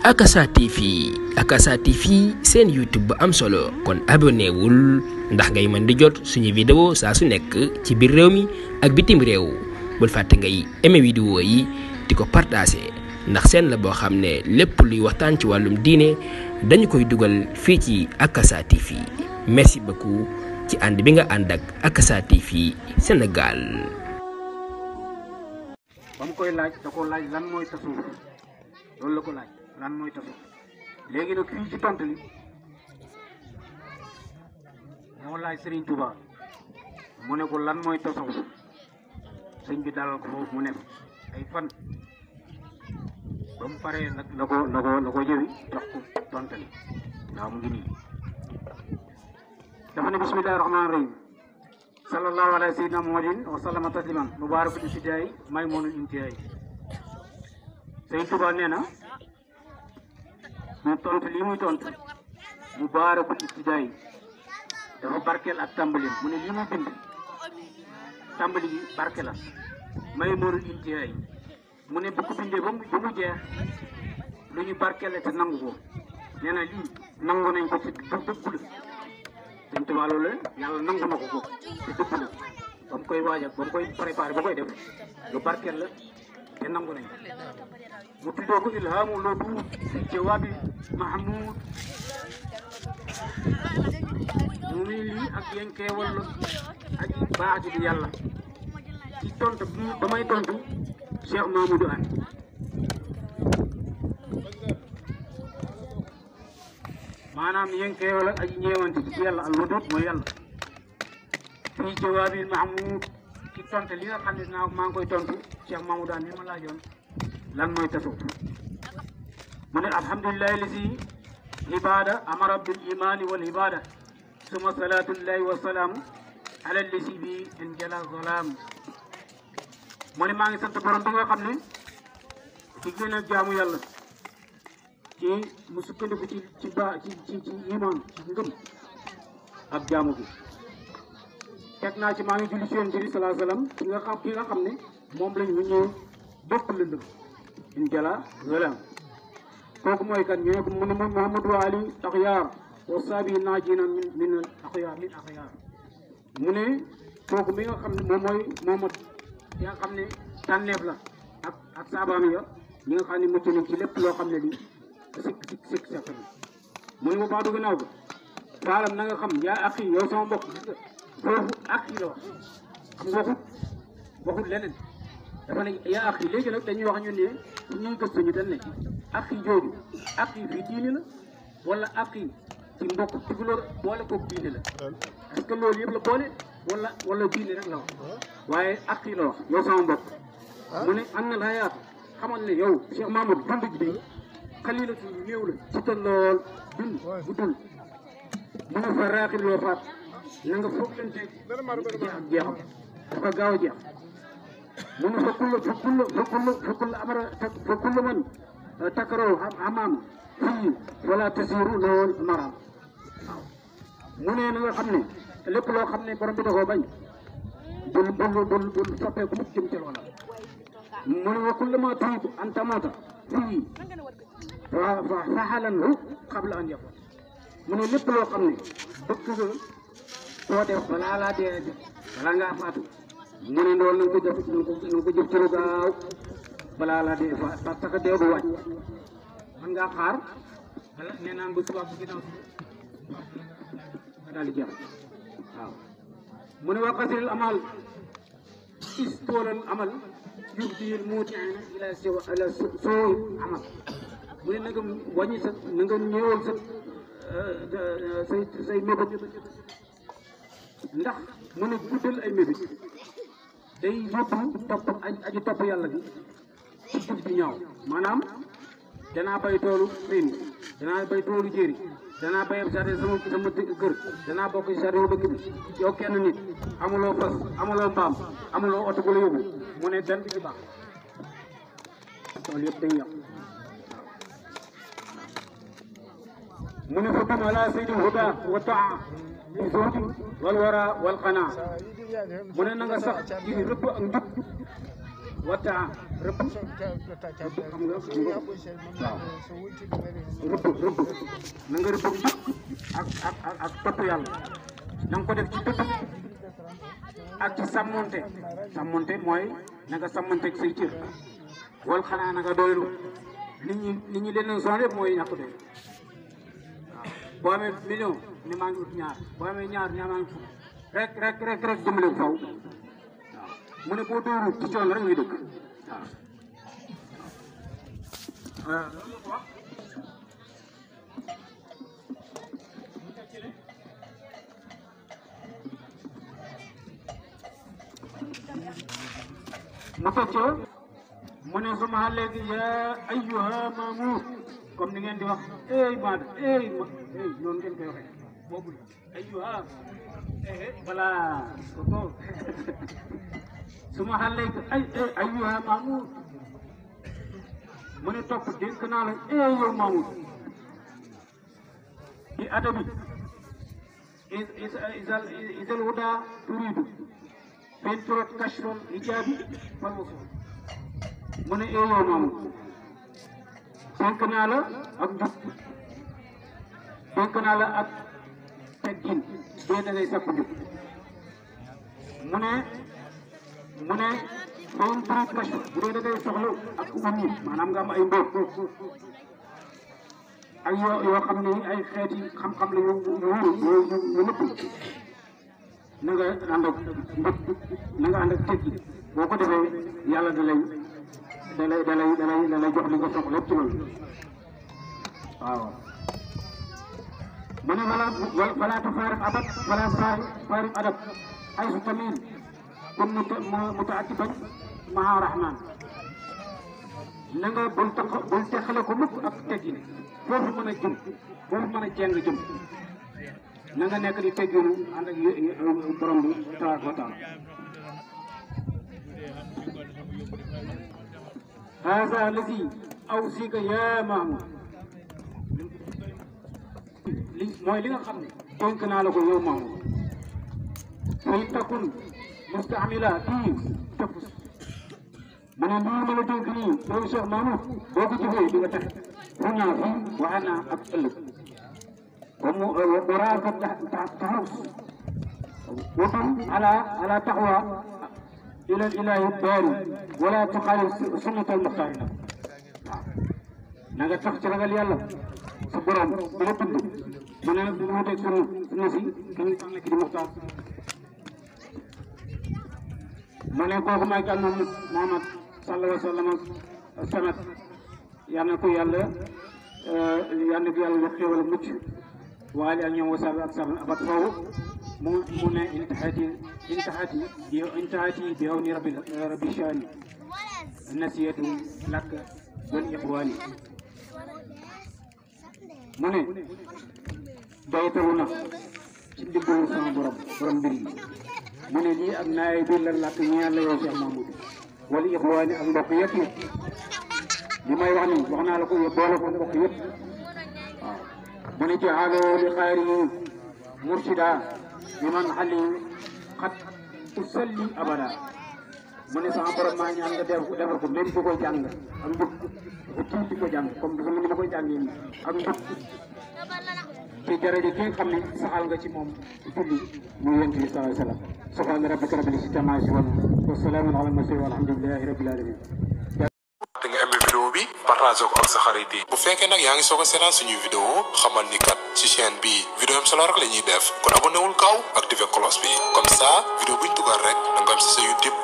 Akasa TV seen YouTube bu am solo kon abonné wul ndax ngay mën di jot suñu vidéo saa su nekk ci biir réew mi ak bitim réew bul fàtte ngay aimé vidéo yi di ko partagé ndax seen la boo xam ne lépp luy waxtaan ci wàllum diine dañu koy dugal fii ci Akasa TV merci beaucoup ci ànd bi nga ànd ak Akasa TV Sénégal. ba mu koy laaj da ko laaj lan mooy tasawuf loolu la ko laaj lan mooy tasawuf léegi nag fii ci tontu li dama laaj Serigne Touba mu ne ko lan mooy tasawuf sëñ bi dalal ko foofu mu ne ay fan ba mu paree nag la ko jëwi jox ko tontu li waaw mu ngi nii dafa ne bismillahi rahmaani rahim sallallahu ala sayyidina muhammadin wa sallama tasliman mubarakul ibtidaay maymunul intihaay Serigne Touba nee na mu tontu lii muy tontu mubarakul ibtidaay dafa barkeel ak tàmbali mu ne lii mu bind tàmbali gi barke la maymunul intihaay mu ne bu ko bindee ba mu jeex lu ñu barkeele te nangu ko nee na lii nangu nañ ko ci dëggu la Sëñ Tuubaa loolu yàlla nangu na ko te dëggu la ba mu koy waajal ba mu koy préparé ba koy def lu barkeel la te nangu nañ mu tuddoo ko ilhaamu loolu fi jawaabi mahmud mu ne lii ak yenkee wala ak baax di yàlla ci tontu ba may tontu Cheikh Mamadou Ane maanaam yenkee wala ak ñeewante ci yàlla al wadud mooy yàlla fii jawaabi mahmud ci tontu li nga xam ne maa ngi koy tontu Cheikh Mamadou Ane mi ma laajoon lan mooy tasawuf mu ne alhamdulillahi lazi ibada amara bil imani wal ibada suma salatullahi wa salaamu ala lazi bi in jala zalaam mu ne maa ngi sant borom bi nga xam ne ci gën a jaamu yàlla ci mu sukkandiku ci iman ci ngëm ak jaamu gi teg naa ci maa ngi julli ci yonent bi salaa salaam ki nga xam ne moom lañ ñu ñëw bépp lëndëm in jala zalaam kooku mooy kan ñu ne ko mu ne Muhammadu Ali axyaar wa saabi naajina min axyaar mu ne kooku mi nga xam ne moom mooy Muhammad yi nga xam ne tànneef la ak saabaam ya ñi nga xam ne mucc nañ ci lépp loo xam ne li sikk sakk mu ne ma baadu gannaaw ba faalam na nga xam yaa axi yow sama mbokk foofu axi la wax xam waxut leneen dafa ne yaa axi léegi nag dañuy wax ñun ne ñuy gëstu ñu dañ ne axi jooju axi fii diine la wala axi ci mbokk tukulóor boole koog diine la est-ce que loolu yëpp la boole wala diine rek la wax waaye axi la wax yow sama mbokk mu ne am na la yaatu xamal ne yow Cheikh Mamadou dund ji bi xalilatu néew la ci tal lool dund bu dul mu ne fa raaxil loo faat na nga foog leen teg jeex ak jeexam dafa gaaw a jeex mu ne fa kullu man takaroo amaam fii wala tasiru lool maraam waaw mu ne na nga xam ne lépp loo xam ne borom bi da koo bañ bul soppeeku mukk jëm ca loola mu ne wa kullu ma tuubu an tamoota fii fa xalanhu qabla an yakun mu ne lépp loo xam ne bëgg nga koo def balaa laa dee balaa ngaa faatu mu ne loolu na nga ko jëf ci lu gaaw balaa laa dee faat parce que dee du wàcc man ngaa xaar wala nee naan ba tubaab bu ginnaaw nga daal di jeex waaw mu ne wa qasril amal istoolal amal yubdil muutiina ila soo amal mu ne na nga wàññi sa na nga ñëwal say mébét ndax mu ne guddal ay mébét day yóbbu aji topp yàlla bi ci jëf bi ñaaw maanaam danaa bay toolu ren danaa bay toolu jéeri danaa bay ab jardin sama kër danaa bokk ci jardin dëkk bi yow kenn nit amuloo fas amuloo mbaam amuloo oto bu la yóbbu mu ne benn bi ci baax loolu yëpp day yàq mu ne fa dum ala sayyidil huda wa taa bi zuhdi wal wara wal qanaa mu ne na nga sax ci rëbb ak njub wa taa rëbb xam nga rëbb na nga rëbb ak topp yàlla na nga ko def ci dëkk ak ci sàmmonte mooy na nga sàmmonteeg say cër wal xanaa na nga doylu nit ñi leen sonal yëpp mooy ñàkk doy boo amee million ne maa ngi ut ñaar boo amee ñaar ne maa ngi fukk rek jëmale faw waaw mu ne boo dóorul ci coono rek ngay dëkk waaw mu feccee mu ne suma léegi yaa ayyuha maamur comme ni ngeen di wax maada noonu ngeen koy waxee boobu la ayyuha voilà koko suma léegi ayyuha maamur mu ne topp dénk naa la yow maamur bi adabi isal huda turidu penturat kashfal hijabi fal wusul mu ne yow maamur dénk naa la ak njub dénk naa la ak teggin bee da ngay sakku njub mu ne penturat kashfal bu dee da ngay soxla ak wàññi maanaam nga am ay mbóot ak yoo xam ne ay xeeti xam-xam la yu nëpp na nga ànd ak mbët na nga ànd ak teggi boo ko defee yàlla da lay jox li nga soxla lépp ci loolu waaw mu ne wala tufaariq abad wala faariq adab ay su tamit kon mutaatiban maa rahman na nga bul teqale ko mukk ak teggi foofu mën a jëm foofu mën a jeng jëm na nga nekk di tegginu ànd ak borom bi tabaaraka wa taala haza lazi awsika yaa Mahmoud mooy li nga xam ne dénk naa la ko yow Mahmoud fa in takun mustaamila fii tafus ma ne lii ma la dénk nii yow Cheikh Mahmoud boo ko jëfee di nga tax هنا في وأنا أتألف ومراقبة تحرص وقم على تقوى إلى الإله الباري ولا تخالف سنة المختار نجا تخشى رجال يلا سبحان بلا تبدو من أنا بموت سنة سي كم كم كده مختار من يقول ما كان محمد صلى الله عليه وسلم السنة yàlla ko yàlla xéwal mucc waale ak ñoom wasal ak sabal abat foofu mu ne intaxati bi aw ni rabbi shaani nasiyatu lakk wal ixwaani mu ne doytalu na ci ndiggalu sama borom mbir yi mu ne lii ak naay bi la lakk ñeel la yow Cheikh Mahmoud wal ixwaani ak mbokk yëpp li may wax nii wax naa la ko boole ko mbokk yëpp waaw mu ne jaxaloo li xayri murshida bi man xali xat usalli abada mu ne sama borom maa ñaan nga defar ko même bu koy jàng ak njub kii di ko jàng comme dafa ni ma koy jàngee nii ak njub ci jërëjëf ki nga xam ne saxal nga ci moom julli muy yonent bi sallallahu alayhi wa sallam subhaana rabbika rabbil izzati ammaa yasifuun wa salaamun alal mursaliin walhamdulillahi rabbil aalamiin. partage ko ak sa xarit yi bu fekkee nag yaa ngi soog a seetaan suñuy vidéo xamal ni kat ci chaîne bi vidéo am solo rek la ñuy def kon abonné wul gaaw activé cloche bi comme ça vidéo buñ dugal rek da nga am si sa YouTube